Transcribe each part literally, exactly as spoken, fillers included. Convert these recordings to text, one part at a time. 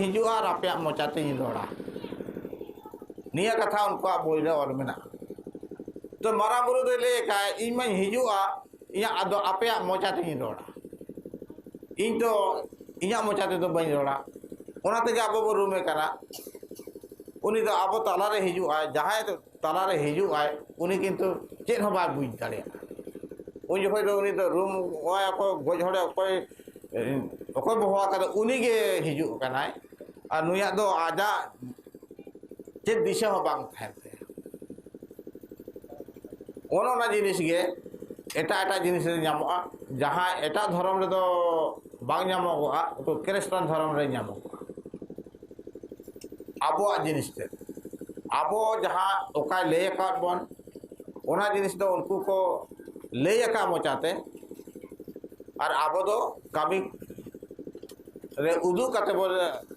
ᱦᱤᱡᱩᱜᱼᱟ ᱟᱨ ᱟᱯᱮᱭᱟᱜ ᱢᱚᱪᱟ ᱛᱮᱧ ᱨᱚᱲᱟ᱾ ᱱᱤᱭᱟᱹ ᱠᱟᱛᱷᱟ ᱩᱱᱠᱩᱣᱟᱜ ᱵᱳᱭ ᱨᱮ ᱚᱞ ᱢᱮᱱᱟᱜᱼᱟ᱾ ᱛᱚ ᱢᱟᱨᱟᱝ ᱵᱩᱨᱩ ᱫᱚᱭ ᱞᱟᱹᱭ ᱟᱠᱟᱫ, ᱤᱧ ᱢᱟᱧ ᱦᱤᱡᱩᱜᱼᱟ, ᱤᱧᱟᱹᱜ ᱟᱫᱚ ᱟᱯᱮᱭᱟᱜ ᱢᱚᱪᱟ ᱛᱮᱧ ᱨᱚᱲᱟ᱾ ᱤᱧ ᱫᱚ ᱤᱧᱟᱹᱜ ᱢᱚᱪᱟ ᱛᱮᱫᱚ ᱵᱟᱹᱧ ᱨᱚᱲᱟ᱾ ᱚᱱᱟ ᱛᱮᱜᱮ ᱟᱵᱚ ᱵᱚ ᱨᱩᱢᱮ ᱠᱟᱱᱟ᱾ ᱩᱱᱤ ᱫᱚ ᱟᱵᱚ ᱛᱟᱞᱟᱨᱮ ᱦᱤᱡᱩᱜᱼᱟᱭ, ᱡᱟᱦᱟᱸᱭ ᱫᱚ ᱛᱟᱞᱟᱨᱮ ᱦᱤᱡᱩᱜᱼᱟᱭ, ᱩᱱᱤ ᱠᱤᱱᱛᱩ ᱪᱮᱫ ᱦᱚᱸ ᱵᱟᱭ ᱵᱩᱡᱽ ᱫᱟᱲᱮᱭᱟᱜᱼᱟ᱾ ᱩᱱ ᱡᱚᱠᱷᱚᱡ ᱫᱚ ᱩᱱᱤ ᱫᱚ ᱨᱩᱢ, ᱚᱠᱚᱭ ᱜᱚᱡ ᱦᱚᱲᱮ, ᱚᱠᱚᱭ, ᱚᱠᱚᱭ ᱵᱚ ᱦᱚᱦᱚ ᱟᱠᱟᱫᱟ, ᱩᱱᱤ ᱜᱮ ᱦᱤᱡᱩᱜ ᱠᱟᱱᱟᱭ᱾ ᱟᱨ ᱱᱩᱭᱟᱜ ᱫᱚ ᱟᱡᱟᱜ ᱪᱮᱫ ᱫᱤᱥᱟᱹ ᱦᱚᱸ ᱵᱟᱝ ᱛᱟᱦᱮᱱ ᱛᱟᱭᱟ᱾ ᱚᱱ ᱚᱱᱟ ᱡᱤᱱᱤᱥ ᱜᱮ ᱮᱴᱟᱜ ᱮᱴᱟᱜ ᱡᱤᱱᱤᱥ ᱨᱮ ᱧᱟᱢᱚᱜᱼᱟ, ᱡᱟᱦᱟᱸ ᱮᱴᱟᱜ ᱫᱷᱚᱨᱚᱢ ᱨᱮᱫᱚ ᱵᱟᱝ ᱧᱟᱢᱚᱜᱚᱜᱼᱟ, ᱩᱱᱠᱩ ᱠᱷᱨᱤᱥᱴᱟᱱ ᱫᱷᱚᱨᱚᱢ ᱨᱮ ᱧᱟᱢᱚᱜᱚᱜᱼᱟ᱾ ᱟᱵᱚᱣᱟᱜ ᱡᱤᱱᱤᱥ ᱛᱮ ᱟᱵᱚ ᱡᱟᱦᱟᱸ ᱚᱠᱟᱭ ᱞᱟᱹᱭ ᱟᱠᱟᱫ ᱵᱚᱱ, ᱚᱱᱟ ᱡᱤᱱᱤᱥ ᱫᱚ ᱩᱱᱠᱩ ᱠᱚ ᱞᱟᱹᱭ ᱟᱠᱟᱫ ᱢᱚᱪᱟᱛᱮ, ᱟᱨ ᱟᱵᱚ ᱫᱚ ᱠᱟᱹᱢᱤ ᱨᱮ ᱩᱫᱩᱜ ᱠᱟᱛᱮ ᱵᱚᱱ,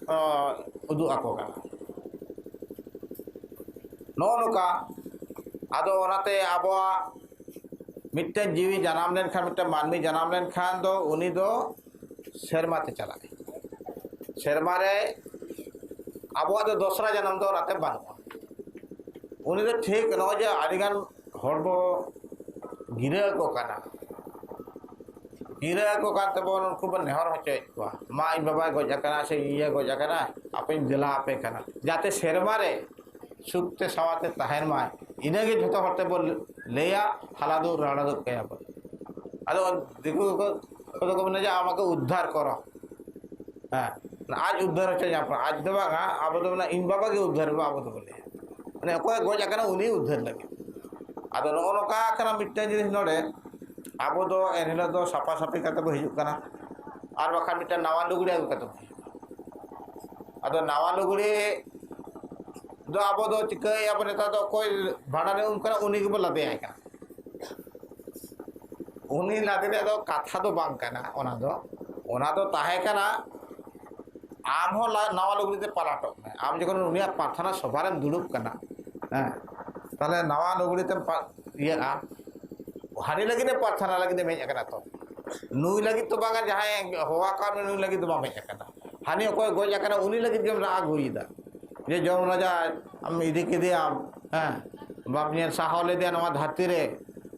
ᱟᱸ, ᱩᱫᱩᱜ ᱟᱠᱚ ᱠᱟᱱᱟ᱾ ᱱᱚᱜᱼᱚ ᱱᱚᱝᱠᱟ᱾ ᱟᱫᱚ ᱚᱱᱟᱛᱮ ᱟᱵᱚᱣᱟᱜ ᱢᱤᱫᱴᱮᱱ ᱡᱤᱣᱤ ᱡᱟᱱᱟᱢ ᱞᱮᱱᱠᱷᱟᱱ, ᱢᱤᱫᱴᱮᱱ ᱢᱟᱹᱱᱢᱤ ᱡᱟᱱᱟᱢ ᱞᱮᱱᱠᱷᱟᱱ ᱫᱚ ᱩᱱᱤ ᱫᱚ ᱥᱮᱨᱢᱟ ᱛᱮ ᱪᱟᱞᱟᱜᱼᱟᱭ᱾ ᱥᱮᱨᱢᱟ ᱨᱮ ᱟᱵᱚᱣᱟᱜ ᱫᱚ ᱫᱚᱥᱨᱟ ᱡᱟᱱᱟᱢ ᱫᱚ ᱚᱱᱟᱛᱮ ᱵᱟᱹᱱᱩᱜᱼᱟ᱾ ᱩᱱᱤ ᱫᱚ ᱴᱷᱤᱠ ᱱᱚᱜᱼᱚᱭ ᱡᱮ ᱟᱹᱰᱤᱜᱟᱱ ᱦᱚᱲ ᱵᱚ ᱜᱤᱨᱟᱹ ᱟᱠᱚ ᱠᱟᱱᱟ, ᱜᱤᱨᱟᱹ ᱟᱠᱚ ᱠᱟᱱ ᱛᱮᱵᱚᱱ ᱩᱱᱠᱩ ᱵᱚᱱ ᱱᱮᱦᱚᱨ ᱦᱚᱪᱚᱭᱮᱫ ᱠᱚᱣᱟ, ᱢᱟ ᱤᱧ ᱵᱟᱵᱟᱭ ᱜᱚᱡ ᱟᱠᱟᱱᱟ ᱥᱮ ᱤᱧ ᱤᱭᱟᱹ ᱜᱚᱡ ᱟᱠᱟᱱᱟ, ᱟᱯᱮᱧ ᱫᱮᱞᱟ ᱟᱯᱮ ᱠᱟᱱᱟ, ᱡᱟᱛᱮ ᱥᱮᱨᱢᱟ ᱨᱮ ᱥᱩᱠ ᱛᱮ ᱥᱟᱶᱟᱨ ᱛᱮ ᱛᱟᱦᱮᱱ ᱢᱟᱭ᱾ ᱤᱱᱟᱹᱜᱮ ᱡᱷᱚᱛᱚ ᱦᱚᱲ ᱛᱮᱵᱚᱱ ᱞᱟᱹᱭᱟ, ᱦᱟᱞᱟᱫᱩ ᱨᱟᱲᱟᱫᱩᱜ ᱠᱟᱭᱟ ᱵᱚᱱ᱾ ᱟᱫᱚ ᱫᱤᱠᱩ ᱠᱚ, ᱠᱚᱫᱚ ᱠᱚ ᱢᱮᱱᱟ ᱡᱮ ᱟᱢᱟᱠᱮ ᱩᱫᱽᱫᱷᱟᱨ ᱠᱚᱨᱚ᱾ ᱦᱮᱸ, ᱟᱡ ᱩᱫᱽᱫᱷᱟᱨ ᱦᱚᱪᱚ ᱧᱟᱢ ᱠᱟᱱᱟ, ᱟᱡ ᱫᱚ ᱵᱟᱝᱟ, ᱟᱵᱚ ᱫᱚ ᱢᱮᱱᱟ ᱤᱧ ᱵᱟᱵᱟ ᱜᱮ ᱩᱫᱽᱫᱷᱟᱨ ᱢᱟ, ᱟᱵᱚ ᱫᱚᱵᱚᱱ ᱞᱟᱹᱭᱟ᱾ ᱢᱟᱱᱮ ᱚᱠᱚᱭ ᱜᱚᱡ ᱟᱠᱟᱱᱟ ᱩᱱᱤ ᱩᱫᱽᱫᱷᱟᱹᱨ ᱞᱟᱹᱜᱤᱫ᱾ ᱟᱫᱚ ᱱᱚᱜᱼᱚ ᱱᱚᱝᱠᱟ ᱠᱟᱱᱟ ᱢᱤᱫᱴᱟᱝ ᱡᱤᱱᱤᱥ ᱱᱚᱰᱮ, ᱟᱵᱚ ᱫᱚ ᱮᱱᱦᱤᱞᱳᱜ ᱫᱚ ᱥᱟᱯᱷᱟ ᱥᱟᱹᱯᱷᱤ ᱠᱟᱛᱮ ᱵᱚ ᱦᱤᱡᱩᱜ ᱠᱟᱱᱟ, ᱟᱨ ᱵᱟᱠᱷᱟᱱ ᱢᱤᱫᱴᱟᱝ ᱱᱟᱣᱟ ᱞᱩᱜᱽᱲᱤ ᱟᱹᱜᱩ ᱠᱟᱛᱮ ᱵᱚ ᱦᱤᱡᱩᱜᱼᱟ᱾ ᱟᱫᱚ ᱱᱟᱣᱟ ᱞᱩᱜᱽᱲᱤ ᱫᱚ ᱟᱵᱚ ᱫᱚ ᱪᱤᱠᱟᱹᱭᱟᱵᱚ ᱱᱮᱛᱟᱨ ᱫᱚ, ᱚᱠᱚᱭ ᱵᱷᱟᱸᱰᱟᱱᱮ ᱩᱢ ᱠᱟᱱᱟ ᱩᱱᱤ ᱜᱮᱵᱚ ᱞᱟᱫᱮᱭᱟᱭ ᱠᱟᱱᱟ᱾ ᱩᱱᱤ ᱞᱟᱫᱮ ᱨᱮᱭᱟᱜ ᱫᱚ ᱠᱟᱛᱷᱟ ᱫᱚ ᱵᱟᱝ ᱠᱟᱱᱟ, ᱚᱱᱟ ᱫᱚ, ᱚᱱᱟ ᱫᱚ ᱛᱟᱦᱮᱸ ᱠᱟᱱᱟ ᱟᱢ ᱦᱚᱸ ᱞᱟ-, ᱱᱟᱣᱟ ᱞᱩᱜᱽᱲᱤ ᱛᱮ ᱯᱟᱞᱟᱴᱚᱜ ᱢᱮ᱾ ᱟᱢ ᱡᱚᱠᱷᱚᱱ ᱩᱱᱤᱭᱟᱜ ᱯᱨᱟᱨᱛᱷᱚᱱᱟ ᱥᱚᱵᱷᱟ ᱨᱮᱢ ᱫᱩᱲᱩᱵ ᱠᱟᱱᱟ, ᱦᱮᱸ, ᱛᱟᱦᱞᱮ ᱱᱟᱣᱟ ᱞᱩᱜᱽᱲᱤ ᱛᱮᱢ ᱯᱟ-, ᱤᱭᱟᱹᱜᱼᱟ, ᱦᱟᱹᱱᱤ ᱞᱟᱹᱜᱤᱫ ᱮ ᱯᱨᱟᱨᱛᱷᱚᱱᱟ ᱞᱟᱹᱜᱤᱫ ᱮᱢ ᱦᱮᱡ ᱟᱠᱟᱱᱟ ᱛᱚ, ᱱᱩᱭ ᱞᱟᱹᱜᱤᱫ ᱛᱚ ᱵᱟᱝᱟ, ᱡᱟᱦᱟᱸᱭ ᱦᱚᱦᱚ ᱟᱠᱟᱫ ᱢᱮ ᱱᱩᱭ ᱞᱟᱹᱜᱤᱫ ᱫᱚ ᱵᱟᱢ ᱦᱮᱡ ᱟᱠᱟᱱᱟ᱾ ᱦᱟᱹᱱᱤ ᱚᱠᱚᱭ ᱜᱚᱡ ᱟᱠᱟᱱᱟ, ᱩᱱᱤ ᱞᱟᱹᱜᱤᱫ ᱜᱮᱢ ᱨᱟᱜ ᱟᱹᱜᱩᱭᱮᱫᱟ᱾ ᱡᱮ ᱡᱚᱢ ᱨᱟᱡᱟ, ᱟᱢ ᱤᱫᱤ ᱠᱮᱫᱮᱭᱟᱢ, ᱦᱮᱸ, ᱵᱟᱢ ᱧᱮᱞ ᱥᱟᱦᱟᱣ ᱞᱮᱫᱮᱭᱟ ᱱᱚᱣᱟ ᱫᱷᱟᱹᱨᱛᱤ ᱨᱮ,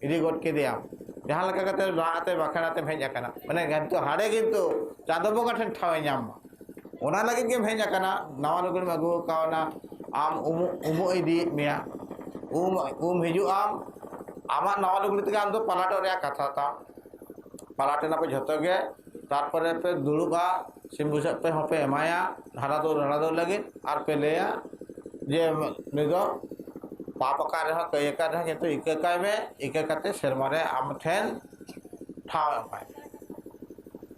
ᱤᱫᱤ ᱜᱚᱫ ᱠᱮᱫᱮᱭᱟᱢ᱾ ᱡᱟᱦᱟᱸ ᱞᱮᱠᱟ ᱠᱟᱛᱮ ᱨᱟᱜ ᱟᱛᱮ ᱵᱟᱠᱷᱮᱲ ᱟᱛᱮᱢ ᱦᱮᱡ ᱟᱠᱟᱱᱟ, ᱢᱟᱱᱮ ᱠᱤᱱᱛᱩ ᱦᱟᱸᱰᱮ ᱠᱤᱱᱛᱩ ᱪᱟᱸᱫᱚ ᱵᱚᱸᱜᱟ ᱴᱷᱮᱱ ᱴᱷᱟᱶ ᱮ ᱧᱟᱢ ᱢᱟ, ᱚᱱᱟ ᱞᱟᱹᱜᱤᱫ ᱜᱮᱢ ᱦᱮᱡ ᱟᱠᱟᱱᱟ᱾ ᱱᱟᱣᱟ ᱞᱩᱜᱽᱲᱤᱢ ᱟᱹᱜᱩ ᱠᱟᱣᱱᱟ, ᱟᱢ ᱩᱢᱩᱜ, ᱩᱢᱩᱜ ᱤᱫᱤᱭᱮᱫ ᱢᱮᱭᱟ, ᱩᱢ, ᱩᱢ ᱦᱤᱡᱩᱜ ᱟᱢ, ᱟᱢᱟᱜ ᱱᱟᱣᱟ ᱞᱩᱜᱽᱲᱤ ᱛᱮᱜᱮ ᱟᱢ ᱫᱚ ᱯᱟᱞᱟᱴᱚᱜ ᱨᱮᱭᱟᱜ ᱠᱟᱛᱷᱟ ᱛᱟᱢ᱾ ᱯᱟᱞᱟᱴ ᱮᱱᱟ ᱯᱮ ᱡᱷᱚᱛᱚ ᱜᱮ, ᱛᱟᱨᱯᱚᱨᱮ ᱯᱮ ᱫᱩᱲᱩᱵᱼᱟ, ᱥᱤᱢ ᱵᱩᱥᱟᱹᱜ ᱯᱮ ᱦᱚᱸᱯᱮ ᱮᱢᱟᱭᱟ ᱦᱟᱨᱟ ᱫᱩᱣᱟᱹᱨ ᱦᱟᱨᱟ ᱫᱩᱣᱟᱹᱨ ᱞᱟᱹᱜᱤᱫ, ᱟᱨ ᱯᱮ ᱞᱟᱹᱭᱟ ᱡᱮ ᱱᱩᱭ ᱫᱚ ᱯᱟᱯ ᱟᱠᱟᱫ ᱨᱮᱦᱚᱸ, ᱠᱟᱹᱭ ᱟᱠᱟᱫ ᱨᱮᱦᱚᱸ, ᱠᱤᱱᱛᱩ ᱤᱠᱟᱹ ᱠᱟᱭ ᱢᱮ, ᱤᱠᱟᱹ ᱠᱟᱛᱮ ᱥᱮᱨᱢᱟ ᱨᱮ ᱟᱢ ᱴᱷᱮᱱ ᱴᱷᱟᱶ ᱮᱢᱟᱭ ᱢᱮ᱾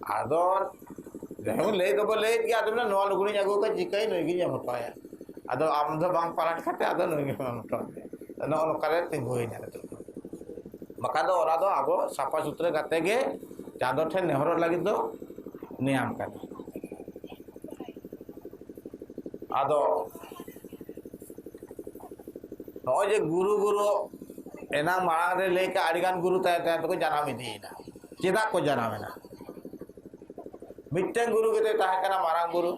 ᱟᱫᱚ ᱡᱟᱭᱦᱳᱠ, ᱞᱟᱹᱭ ᱫᱚᱵᱚ ᱞᱟᱹᱭᱮᱫ ᱜᱮᱭᱟ, ᱟᱫᱚ ᱢᱮᱱᱟ, ᱱᱚᱣᱟ ᱞᱩᱜᱽᱲᱤᱧ ᱟᱹᱜᱩ ᱟᱠᱟᱫ, ᱪᱤᱠᱟᱹᱭ, ᱱᱩᱭ ᱜᱤᱧ ᱮᱢ ᱦᱚᱴᱚ ᱟᱭᱟ᱾ ᱟᱫᱚ ᱟᱢ ᱫᱚ ᱵᱟᱝ ᱯᱟᱞᱟᱴ ᱠᱟᱛᱮ ᱟᱫᱚ ᱱᱩᱭ ᱜᱮᱢ ᱮᱢ ᱦᱚᱴᱚ ᱟᱫᱮᱭᱟ᱾ ᱱᱚᱜᱼᱚ ᱱᱚᱝᱠᱟ ᱨᱮ ᱛᱤᱸᱜᱩᱭᱮᱱᱟ ᱱᱤᱛᱚᱜ ᱫᱚ᱾ ᱵᱟᱠᱷᱟᱱ ᱫᱚ ᱚᱱᱟ ᱫᱚ ᱟᱵᱚ ᱥᱟᱯᱷᱟ ᱥᱩᱛᱨᱟᱹ ᱠᱟᱛᱮ ᱜᱮ ᱪᱟᱸᱫᱚ ᱴᱷᱮᱱ ᱱᱮᱦᱚᱨᱚᱜ ᱞᱟᱹᱜᱤᱫ ᱫᱚ ᱱᱤᱭᱟᱢ ᱠᱟᱱᱟ᱾ ᱟᱫᱚ ᱱᱚᱜᱼᱚᱭ ᱡᱮ ᱜᱩᱨᱩ ᱜᱩᱨᱩ ᱮᱱᱟᱝ ᱢᱟᱲᱟᱝ ᱨᱮ ᱞᱟᱹᱭ ᱠᱟᱜ, ᱟᱹᱰᱤᱜᱟᱱ ᱜᱩᱨᱩ ᱛᱟᱭᱚᱢ ᱛᱟᱭᱚᱢ ᱛᱮᱠᱚ ᱡᱟᱱᱟᱢ ᱤᱫᱤᱭᱮᱱᱟ᱾ ᱪᱮᱫᱟᱜ ᱠᱚ ᱡᱟᱱᱟᱢ ᱮᱱᱟ? ᱢᱤᱫᱴᱮᱱ ᱜᱩᱨᱩ ᱜᱮᱛᱚᱭ ᱛᱟᱦᱮᱸ ᱠᱟᱱᱟ, ᱢᱟᱨᱟᱝ ᱜᱩᱨᱩ᱾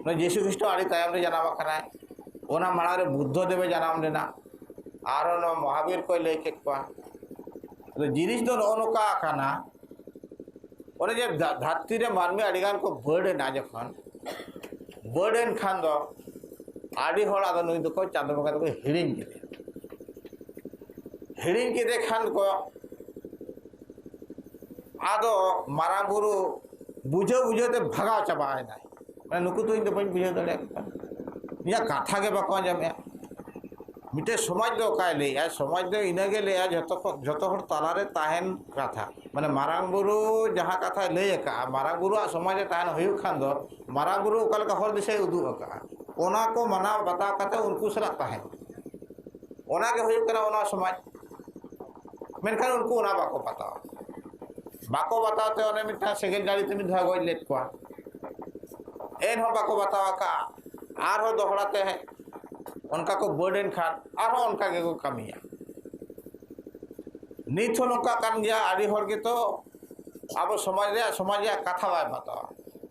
ᱱᱩᱭ ᱡᱤᱥᱩ ᱠᱷᱨᱤᱥᱴᱚ ᱟᱹᱰᱤ ᱛᱟᱭᱚᱢ ᱨᱮ ᱡᱟᱱᱟᱢ ᱟᱠᱟᱱᱟᱭ᱾ ᱚᱱᱟ ᱢᱟᱲᱟᱝ ᱨᱮ ᱵᱩᱫᱽᱫᱷᱚ ᱫᱮᱵᱮ ᱡᱟᱱᱟᱢ ᱞᱮᱱᱟ, ᱟᱨᱚ ᱱᱚᱣᱟ ᱢᱚᱦᱟᱵᱤᱨ ᱠᱚᱭ ᱞᱟᱹᱭ ᱠᱮᱫ ᱠᱚᱣᱟ᱾ ᱟᱫᱚ ᱡᱤᱱᱤᱥ ᱫᱚ ᱱᱚᱜᱼᱚ ᱱᱚᱝᱠᱟ ᱟᱠᱟᱱᱟ, ᱚᱱᱮ ᱡᱮ ᱫᱷᱟ-, ᱫᱷᱟᱹᱨᱛᱤ ᱨᱮ ᱢᱟᱹᱱᱢᱤ ᱟᱹᱰᱤᱜᱟᱱ ᱠᱚ ᱵᱟᱹᱰ ᱮᱱᱟ, ᱡᱚᱠᱷᱚᱱ ᱵᱟᱹᱰ ᱮᱱ ᱠᱷᱟᱱ ᱫᱚ ᱟᱹᱰᱤ ᱦᱚᱲ ᱟᱫᱚ ᱱᱩᱭ ᱫᱚᱠᱚ ᱪᱟᱸᱫᱚ ᱵᱚᱸᱜᱟ ᱫᱚᱠᱚ ᱦᱤᱲᱤᱧ ᱠᱮᱫᱮᱭᱟ᱾ ᱦᱤᱲᱤᱧ ᱠᱮᱫᱮ ᱠᱷᱟᱱ ᱠᱚ ᱟᱫᱚ ᱢᱟᱨᱟᱝ ᱵᱩᱨᱩ ᱵᱩᱡᱷᱟᱹᱣ ᱵᱩᱡᱷᱟᱹᱣ ᱛᱮ ᱵᱷᱟᱜᱟᱣ ᱪᱟᱵᱟᱭᱮᱱᱟᱭ᱾ ᱢᱟᱱᱮ, ᱱᱩᱠᱩ ᱫᱚ ᱤᱧ ᱫᱚ ᱵᱟᱹᱧ ᱵᱩᱡᱷᱟᱹᱣ ᱫᱟᱲᱮᱭᱟᱜ ᱠᱟᱱᱟ, ᱤᱧᱟᱹᱜ ᱠᱟᱛᱷᱟ ᱜᱮ ᱵᱟᱠᱚ ᱟᱸᱡᱚᱢᱮᱜᱼᱟ᱾ ᱢᱤᱫᱴᱮᱡ ᱥᱚᱢᱟᱡᱽ ᱫᱚ ᱚᱠᱟᱭ ᱞᱟᱹᱭᱮᱜᱼᱟ? ᱥᱚᱢᱟᱡᱽ ᱫᱚ ᱤᱱᱟᱹᱜᱮ ᱞᱟᱹᱭᱟ, ᱡᱷᱚᱛᱚ ᱠᱷᱚᱱ, ᱡᱷᱚᱛᱚ ᱦᱚᱲ ᱛᱟᱞᱟᱨᱮ ᱛᱟᱦᱮᱱ ᱠᱟᱛᱷᱟ᱾ ᱢᱟᱱᱮ, ᱢᱟᱨᱟᱝ ᱵᱩᱨᱩ ᱡᱟᱦᱟᱸ ᱠᱟᱛᱷᱟᱭ ᱞᱟᱹᱭ ᱟᱠᱟᱫᱼᱟ, ᱢᱟᱨᱟᱝ ᱵᱩᱨᱩᱣᱟᱜ ᱥᱚᱢᱟᱡᱽ ᱨᱮ ᱛᱟᱦᱮᱱ ᱦᱩᱭᱩᱜ ᱠᱷᱟᱱ ᱫᱚ, ᱢᱟᱨᱟᱝ ᱵᱩᱨᱩ ᱚᱠᱟ ᱞᱮᱠᱟ ᱦᱚᱨ ᱫᱤᱥᱟᱹᱭ ᱩᱫᱩᱜ ᱟᱠᱟᱫᱼᱟ, ᱚᱱᱟ ᱠᱚ ᱢᱟᱱᱟᱣ ᱵᱟᱛᱟᱣ ᱠᱟᱛᱮ ᱩᱱᱠᱩ ᱥᱟᱞᱟᱜ ᱛᱟᱦᱮᱱ, ᱚᱱᱟ ᱜᱮ ᱦᱩᱭᱩᱜ ᱠᱟᱱᱟ ᱚᱱᱟ ᱥᱚᱢᱟᱡᱽ᱾ ᱢᱮᱱᱠᱷᱟᱱ ᱩᱱᱠᱩ ᱚᱱᱟ ᱵᱟᱠᱚ ᱵᱟᱛᱟᱣᱟ᱾ ᱵᱟᱠᱚ ᱵᱟᱛᱟᱣ ᱛᱮ ᱚᱱᱮ ᱢᱤᱫᱴᱟᱝ ᱥᱮᱸᱜᱮᱞ ᱡᱟᱹᱲᱤ ᱛᱮ ᱢᱤᱫ ᱫᱷᱟᱣ ᱜᱚᱡ ᱞᱮᱫ ᱠᱚᱣᱟ᱾ ᱮᱱᱦᱚᱸ ᱵᱟᱠᱚ ᱵᱟᱛᱟᱣ ᱟᱠᱟᱫᱼᱟ᱾ ᱟᱨᱦᱚᱸ ᱫᱚᱦᱲᱟ ᱛᱮ ᱚᱱᱠᱟ ᱠᱚ ᱵᱟᱹᱰ ᱮᱱ ᱠᱷᱟᱱ ᱟᱨᱦᱚᱸ ᱚᱱᱠᱟ ᱜᱮᱠᱚ ᱠᱟᱹᱢᱤᱭᱟ᱾ ᱱᱤᱛ ᱦᱚᱸ ᱱᱚᱝᱠᱟ ᱠᱟᱱ ᱜᱮᱭᱟ, ᱟᱹᱰᱤ ᱦᱚᱲ ᱜᱮᱛᱚ ᱟᱵᱚ ᱥᱚᱢᱟᱡᱽ ᱨᱮᱭᱟᱜ, ᱥᱚᱢᱟᱡᱽ ᱨᱮᱭᱟᱜ ᱠᱟᱛᱷᱟ ᱵᱟᱭ ᱵᱟᱛᱟᱣᱟ᱾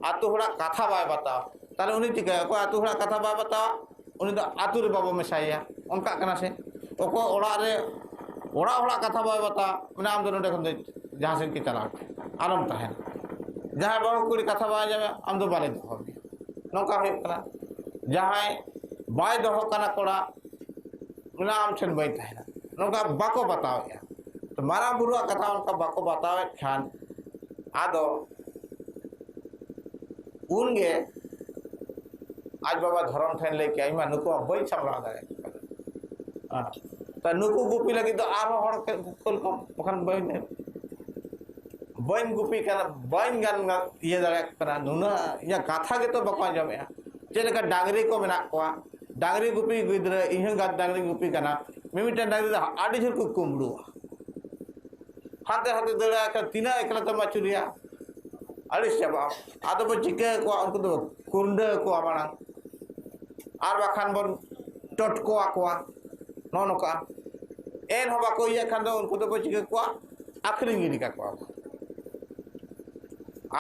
ᱟᱛᱳ ᱦᱚᱲᱟᱜ ᱠᱟᱛᱷᱟ ᱵᱟᱭ ᱵᱟᱛᱟᱣᱟ, ᱛᱟᱦᱚᱞᱮ ᱩᱱᱤ ᱪᱤᱠᱟᱹᱭᱟ? ᱚᱠᱚᱭ ᱟᱛᱳ ᱦᱚᱲᱟᱜ ᱠᱟᱛᱷᱟ ᱵᱟᱭ ᱵᱟᱛᱟᱣᱟ, ᱩᱱᱤ ᱫᱚ ᱟᱛᱳ ᱨᱮ ᱵᱟᱵᱚ ᱢᱮᱥᱟᱭᱮᱭᱟ, ᱚᱱᱠᱟᱜ ᱠᱟᱱᱟ ᱥᱮ? ᱚᱠᱚᱭ ᱚᱲᱟᱜ ᱨᱮ, ᱚᱲᱟᱜ ᱦᱚᱲᱟᱜ ᱠᱟᱛᱷᱟ ᱵᱟᱭ ᱵᱟᱛᱟᱣᱟ, ᱢᱟᱱᱮ ᱟᱢ ᱫᱚ ᱱᱚᱰᱮ ᱠᱷᱚᱱ ᱫᱚ ᱡᱟᱦᱟᱸ ᱥᱮᱫ ᱜᱮ ᱪᱟᱞᱟᱣ ᱠᱚᱜ, ᱟᱞᱚᱢ ᱛᱟᱦᱮᱱᱟ᱾ ᱡᱟᱦᱟᱸᱭ ᱵᱟᱹᱦᱩ ᱠᱩᱲᱤ ᱠᱟᱛᱷᱟ ᱵᱟᱭ ᱟᱸᱡᱚᱢᱟ, ᱟᱢ ᱫᱚ ᱵᱟᱞᱮ ᱫᱚᱦᱚ ᱢᱮᱭᱟ, ᱱᱚᱝᱠᱟ ᱦᱩᱭᱩᱜ ᱠᱟᱱᱟ᱾ ᱡᱟᱦᱟᱸᱭ ᱵᱟᱭ ᱫᱚᱦᱚ ᱠᱟᱱᱟ ᱠᱚᱲᱟ, ᱢᱟᱱᱮ ᱟᱢ ᱴᱷᱮᱱ ᱵᱟᱹᱧ ᱛᱟᱦᱮᱱᱟ, ᱱᱚᱝᱠᱟ ᱵᱟᱠᱚ ᱵᱟᱛᱟᱣᱮᱫᱼᱟ᱾ ᱛᱚ ᱢᱟᱨᱟᱝ ᱵᱩᱨᱩᱣᱟᱜ ᱠᱟᱛᱷᱟ ᱚᱱᱠᱟ ᱵᱟᱠᱚ ᱵᱟᱛᱟᱣᱮᱫ ᱠᱷᱟᱱ, ᱟᱫᱚ ᱩᱱᱜᱮ ᱟᱡ ᱵᱟᱵᱟ ᱫᱷᱚᱨᱚᱢ ᱴᱷᱮᱱ ᱞᱟᱹᱭ ᱠᱮᱜᱼᱟ, "ᱤᱧ ᱢᱟ ᱱᱩᱠᱩ ᱢᱟ ᱵᱟᱹᱧ ᱥᱟᱢᱵᱲᱟᱣ ᱫᱟᱲᱮᱭᱟᱠᱚ ᱠᱟᱱᱟ᱾ ᱦᱮᱸ, ᱛᱚ ᱱᱩᱠᱩ ᱜᱩᱯᱤ ᱞᱟᱹᱜᱤᱫ ᱫᱚ ᱟᱨᱦᱚᱸ ᱦᱚᱲ ᱠᱚ ᱠᱩᱞ ᱠᱚᱢ, ᱵᱟᱠᱷᱟᱱ ᱵᱟᱹᱧ, ᱵᱟᱹᱧ ᱜᱩᱯᱤ ᱠᱟᱱᱟ, ᱵᱟᱹᱧ ᱜᱟᱱ, ᱤᱭᱟᱹ ᱫᱟᱲᱮᱭᱟᱜ ᱠᱟᱱᱟ, ᱱᱩᱱᱟᱹᱜ ᱤᱧᱟᱹᱜ ᱠᱟᱛᱷᱟ ᱜᱮᱛᱚ ᱵᱟᱠᱚ ᱟᱸᱡᱚᱢᱮᱜᱼᱟ᱾" ᱪᱮᱫ ᱞᱮᱠᱟ ᱰᱟᱝᱨᱤ ᱠᱚ ᱢᱮᱱᱟᱜ ᱠᱚᱣᱟ, ᱰᱟᱝᱨᱤ ᱜᱩᱯᱤ ᱜᱤᱫᱽᱨᱟᱹ, ᱤᱧ ᱦᱚᱸ ᱜᱟ-, ᱰᱟᱝᱨᱤ ᱜᱩᱯᱤ ᱠᱟᱱᱟ, ᱢᱤᱢᱤᱫᱴᱮᱱ ᱰᱟᱝᱨᱤ ᱫᱚ ᱟᱹᱰᱤ ᱡᱳᱨ ᱠᱚ ᱠᱩᱢᱵᱽᱲᱩᱣᱟ᱾ ᱦᱟᱱᱛᱮ ᱦᱟᱱᱛᱮ ᱫᱟᱹᱲᱟ ᱠᱷᱟᱱ ᱛᱤᱱᱟᱹᱜ ᱮᱠᱞᱟ ᱛᱮᱢ ᱟᱹᱪᱩᱨᱮᱭᱟ, ᱟᱹᱲᱤᱥ ᱪᱟᱵᱟᱜ ᱟᱢ᱾ ᱟᱫᱚ ᱵᱚ ᱪᱤᱠᱟᱹ ᱠᱚᱣᱟ, ᱩᱱᱠᱩ ᱫᱚ ᱠᱩᱨᱰᱟᱹ ᱠᱚᱣᱟ ᱢᱟᱲᱟᱝ, ᱟᱨ ᱵᱟᱠᱷᱟᱱ ᱵᱚᱱ ᱴᱚᱴᱠᱚ ᱟᱠᱚᱣᱟ᱾ ᱱᱚᱜᱼᱚ ᱱᱚᱝᱠᱟ᱾ ᱮᱱᱦᱚᱸ ᱵᱟᱠᱚ ᱤᱭᱟᱹᱜ ᱠᱷᱟᱱ ᱫᱚ ᱩᱱᱠᱩ ᱫᱚᱵᱚ ᱪᱤᱠᱟᱹ ᱠᱚᱣᱟ? ᱟᱹᱠᱷᱨᱤᱧ ᱜᱤᱰᱤ ᱠᱟᱠᱚᱣᱟ ᱵᱚ᱾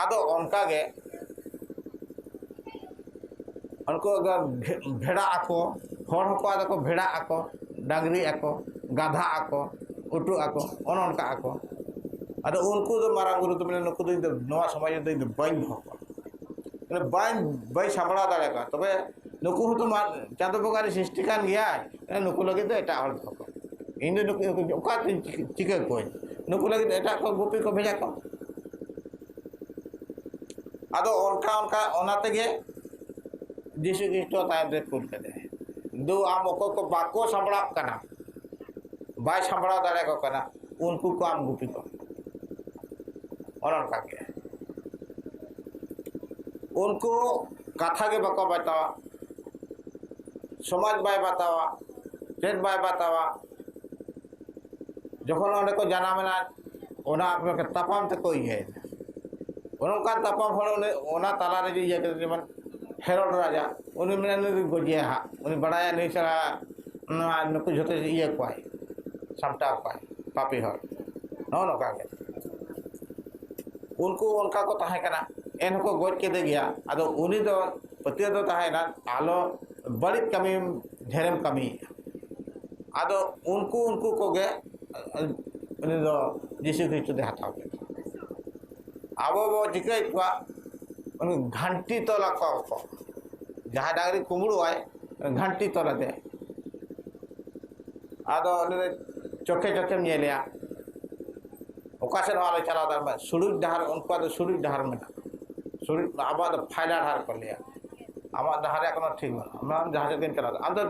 ᱟᱫᱚ ᱚᱱᱠᱟ ᱜᱮ ᱩᱱᱠᱩ ᱫᱚ ᱵᱷᱮ-, ᱵᱷᱮᱲᱟᱜ ᱟᱠᱚ, ᱦᱚᱲ ᱦᱚᱸᱠᱚ ᱟᱫᱚ ᱠᱚ ᱵᱷᱮᱲᱟᱜ ᱟᱠᱚ, ᱰᱟᱝᱨᱤ ᱟᱠᱚ, ᱜᱟᱫᱷᱟ ᱟᱠᱚ, ᱩᱴᱩᱜ ᱟᱠᱚ, ᱚᱱᱮ ᱚᱱᱠᱟ ᱟᱠᱚ᱾ ᱟᱫᱚ ᱩᱱᱠᱩ ᱫᱚ ᱢᱟᱨᱟᱝ ᱵᱩᱨᱩ ᱫᱚ ᱢᱮᱱᱟ, "ᱱᱩᱠᱩ ᱫᱚ ᱤᱧ ᱫᱚ ᱱᱚᱣᱟ ᱥᱚᱢᱟᱡᱽ ᱨᱮᱫᱚ ᱤᱧ ᱫᱚ ᱵᱟᱹᱧ ᱫᱚᱦᱚ ᱠᱚᱣᱟ, ᱢᱟᱱᱮ ᱵᱟᱹᱧ, ᱵᱟᱹᱧ ᱥᱟᱢᱵᱲᱟᱣ ᱫᱟᱲᱮ ᱠᱚᱣᱟ, ᱛᱚᱵᱮ ᱱᱩᱠᱩ ᱦᱚᱸᱛᱚ ᱢᱟ ᱪᱟᱸᱫᱚ ᱵᱚᱸᱜᱟ ᱨᱮ ᱥᱨᱤᱥᱴᱤ ᱠᱟᱱ ᱜᱮᱭᱟᱭ, ᱢᱟᱱᱮ ᱱᱩᱠᱩ ᱞᱟᱹᱜᱤᱫ ᱫᱚ ᱮᱴᱟᱜ ᱦᱚᱲ ᱫᱚᱦᱚ ᱠᱚᱣᱟ, ᱤᱧ ᱫᱚ ᱱᱩᱠᱩ, ᱱᱩᱠᱩ ᱚᱠᱟᱛᱮᱧ ᱪᱤᱠᱟᱹ, ᱪᱤᱠᱟᱹ ᱠᱚᱣᱟᱧ, ᱱᱩᱠᱩ ᱞᱟᱹᱜᱤᱫ ᱮᱴᱟᱜ ᱠᱚ ᱜᱩᱯᱤ ᱠᱚ ᱵᱷᱮᱡᱟ ᱠᱚᱣᱟ᱾" ᱟᱫᱚ ᱚᱱᱠᱟ ᱚᱱᱠᱟ ᱚᱱᱟ ᱛᱮᱜᱮ ᱡᱤᱥᱩ ᱠᱷᱨᱤᱥᱴᱚ ᱛᱟᱭᱚᱢ ᱨᱮ ᱠᱩᱞ ᱠᱮᱫᱮᱭᱟ᱾ ᱫᱩ ᱟᱢ ᱚᱠᱚᱭ ᱠᱚ ᱵᱟᱠᱚ ᱥᱟᱢᱵᱲᱟᱜ ᱠᱟᱱᱟ, ᱵᱟᱭ ᱥᱟᱢᱵᱲᱟᱣ ᱫᱟᱲᱮᱭᱟᱠᱚ ᱠᱟᱱᱟ, ᱩᱱᱠᱩ ᱠᱚ ᱟᱢ ᱜᱩᱯᱤ ᱠᱚ᱾ ᱚᱱᱮ ᱚᱱᱠᱟ ᱜᱮ᱾ ᱩᱱᱠᱩ ᱠᱟᱛᱷᱟ ᱜᱮ ᱵᱟᱠᱚ ᱵᱟᱛᱟᱣᱟ, ᱥᱚᱢᱟᱡᱽ ᱵᱟᱭ ᱵᱟᱛᱟᱣᱟ, ᱪᱮᱫ ᱵᱟᱭ ᱵᱟᱛᱟᱣᱟ᱾ ᱡᱚᱠᱷᱚᱱ ᱚᱸᱰᱮ ᱠᱚ ᱡᱟᱱᱟᱢᱮᱱᱟ, ᱚᱱᱟ ᱛᱟᱯᱟᱢ ᱛᱮᱠᱚ ᱤᱭᱟᱹᱭᱮᱱᱟ᱾ ᱚᱱᱮ ᱚᱱᱠᱟᱱ ᱛᱟᱯᱟᱢ ᱦᱚᱲ ᱩᱱᱤ ᱚᱱᱟ ᱛᱟᱞᱟᱨᱮ ᱡᱮ ᱤᱭᱟᱹ ᱠᱮᱫᱟ, ᱡᱮᱢᱚᱱ ᱦᱮᱨᱚᱰ ᱨᱟᱡᱟ, ᱩᱱᱤ ᱢᱮᱱᱟ ᱱᱩᱭ ᱫᱚ ᱜᱚᱡᱮᱭᱟ ᱦᱟᱸᱜ, ᱩᱱᱤ ᱵᱟᱲᱟᱭᱟ ᱱᱩᱭ ᱥᱟᱞᱟ ᱱᱚᱣᱟ ᱱᱩᱠᱩ ᱡᱷᱚᱛᱚ ᱤᱭᱟᱹ ᱠᱚᱣᱟᱭ, ᱥᱟᱢᱴᱟᱣ ᱠᱚᱣᱟᱭ ᱯᱟᱯᱤ ᱦᱚᱲ᱾ ᱱᱚᱜᱼᱚ ᱱᱚᱝᱠᱟ ᱜᱮ ᱩᱱᱠᱩ ᱚᱱᱠᱟ ᱠᱚ ᱛᱟᱦᱮᱸ ᱠᱟᱱᱟ᱾ ᱮᱱ ᱦᱚᱸᱠᱚ ᱜᱚᱡ ᱠᱮᱫᱮ ᱜᱮᱭᱟ᱾ ᱟᱫᱚ ᱩᱱᱤ ᱫᱚ ᱯᱟᱹᱛᱭᱟᱹᱣ ᱫᱚ ᱛᱟᱦᱮᱸᱭᱮᱱᱟ, ᱟᱞᱚ ᱵᱟᱹᱲᱤᱡ ᱠᱟᱹᱢᱤ ᱰᱷᱮᱨᱮᱢ ᱠᱟᱹᱢᱤᱭᱮᱫᱼᱟ᱾ ᱟᱫᱚ ᱩᱱᱠᱩ ᱩᱱᱠᱩ ᱠᱚᱜᱮ ᱩᱱᱤ ᱫᱚ ᱡᱤᱥᱩ ᱠᱷᱨᱤᱥᱴᱚ ᱫᱚᱭ ᱦᱟᱛᱟᱣ ᱠᱮᱫᱟ᱾ ᱟᱵᱚ ᱵᱚ ᱪᱤᱠᱟᱹᱭᱮᱫ ᱠᱚᱣᱟ, ᱩᱱᱤ ᱜᱷᱟᱱᱴᱤ ᱛᱚᱞ ᱟᱠᱚ ᱠᱚ, ᱡᱟᱦᱟᱸᱭ ᱰᱟᱝᱨᱤ ᱠᱩᱢᱵᱽᱲᱩᱜᱼᱟᱭ, ᱜᱷᱟᱱᱴᱤ ᱛᱚᱞ ᱟᱫᱮ᱾ ᱟᱫᱚ ᱩᱱᱤ ᱫᱚ ᱪᱚᱠᱷᱮ ᱪᱚᱠᱷᱮᱢ ᱧᱮᱞᱮᱭᱟ, ᱚᱠᱟ ᱥᱮᱫ ᱦᱚᱸ ᱟᱞᱚ ᱪᱟᱞᱟᱣ ᱫᱟᱲᱮᱭᱟᱜ ᱢᱟ᱾ ᱥᱩᱲᱩᱡ ᱰᱟᱦᱟᱨ, ᱩᱱᱠᱩᱣᱟᱜ ᱫᱚ ᱥᱩᱲᱩᱡ ᱰᱟᱦᱟᱨ ᱢᱮᱱᱟᱜᱼᱟ, ᱥᱩᱲᱩᱡ, ᱟᱵᱚᱣᱟᱜ ᱫᱚ ᱯᱷᱟᱭᱞᱟ ᱰᱟᱦᱟᱨ ᱠᱚ ᱞᱟᱹᱭᱟ᱾ ᱟᱢᱟᱜ ᱰᱟᱦᱟᱨ ᱨᱮᱭᱟᱜ ᱠᱳᱱᱳ ᱴᱷᱤᱠ ᱵᱟᱹᱱᱩᱜᱼᱟ, ᱟᱢ ᱡᱟᱦᱟᱸ ᱥᱮᱫ ᱜᱮᱢ ᱪᱟᱞᱟᱣ ᱫᱟᱲᱮᱭᱟᱜᱼᱟ᱾ ᱟᱢ ᱫᱚ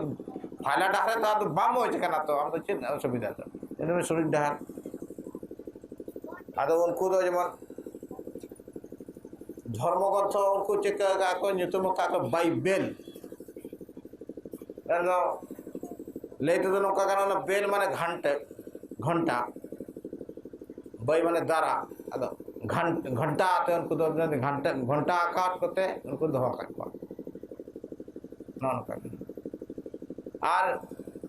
ᱯᱷᱟᱭᱞᱟ ᱰᱟᱦᱟᱨ ᱨᱮ ᱛᱚ ᱟᱢ ᱫᱚ ᱵᱟᱢ ᱢᱚᱡᱽ ᱠᱟᱱᱟ, ᱛᱚ ᱟᱢ ᱫᱚ ᱪᱮᱫ ᱚᱥᱩᱵᱤᱫᱷᱟ ᱫᱚ? ᱤᱱᱟᱹ ᱥᱩᱲᱩᱡ ᱰᱟᱦᱟᱨ᱾ ᱟᱫᱚ ᱩᱱᱠᱩ ᱫᱚ ᱡᱮᱢᱚᱱ ᱫᱷᱚᱨᱢᱚ ᱜᱨᱚᱱᱛᱷᱚ ᱩᱱᱠᱩ ᱪᱤᱠᱟᱹ ᱟᱠᱟᱫ ᱠᱚ, ᱧᱩᱛᱩᱢ ᱟᱠᱟᱫ ᱠᱚ ᱵᱟᱭᱵᱮᱞ᱾ ᱟᱫᱚ ᱞᱟᱹᱭ ᱛᱮᱫᱚ ᱱᱚᱝᱠᱟ ᱠᱟᱱᱟ, ᱚᱱᱟ ᱵᱮᱞ ᱢᱟᱱᱮ ᱜᱷᱟᱱᱴᱟ, ᱜᱷᱚᱱᱴᱟ, ᱵᱟᱹᱭ ᱢᱟᱱᱮ ᱫᱟᱨᱟ᱾ ᱟᱫᱚ ᱜᱷᱟᱱ-, ᱜᱷᱚᱱᱴᱟ ᱟᱛᱮ ᱩᱱᱠᱩ ᱫᱚ ᱜᱷᱟᱱᱴᱟ, ᱜᱷᱚᱱᱴᱟ ᱟᱠᱟᱫ ᱠᱚᱛᱮ ᱩᱱᱠᱩ ᱫᱚᱦᱚ ᱟᱠᱟᱫ ᱠᱚᱣᱟ᱾ ᱱᱚᱜᱼᱚ ᱱᱚᱝᱠᱟ ᱜᱮ᱾ ᱟᱨ